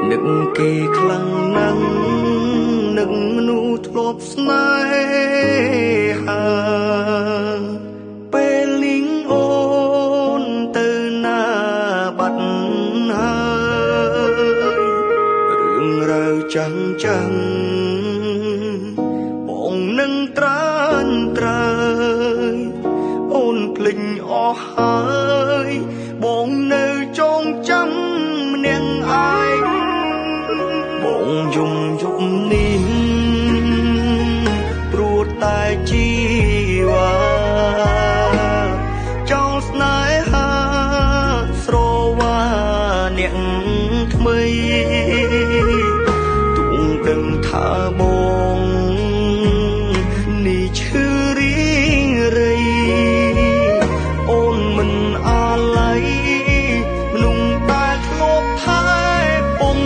នឹកគេខ្លាំងណាស់ នឹកមនុស្សធ្លាប់ស្នេហា ពេលលីងអូនទៅណាបាត់ហើយ រឿងរ៉ាវចាំងចាំងបងនឹងត្រានត្រើយ អូនភ្លេចអស់ហើយ បងនៅចងចាំម្នាក់ឯង បងយំយប់នេះព្រោះតែជីវ៉ាចោលស្នេហាស្រវ៉ាអ្នកថ្មី ទូងដឹងថាបងនេះឈឺរីរៃ អូនមិនអាល័យមនុស្សដែលធ្លាប់ថែពង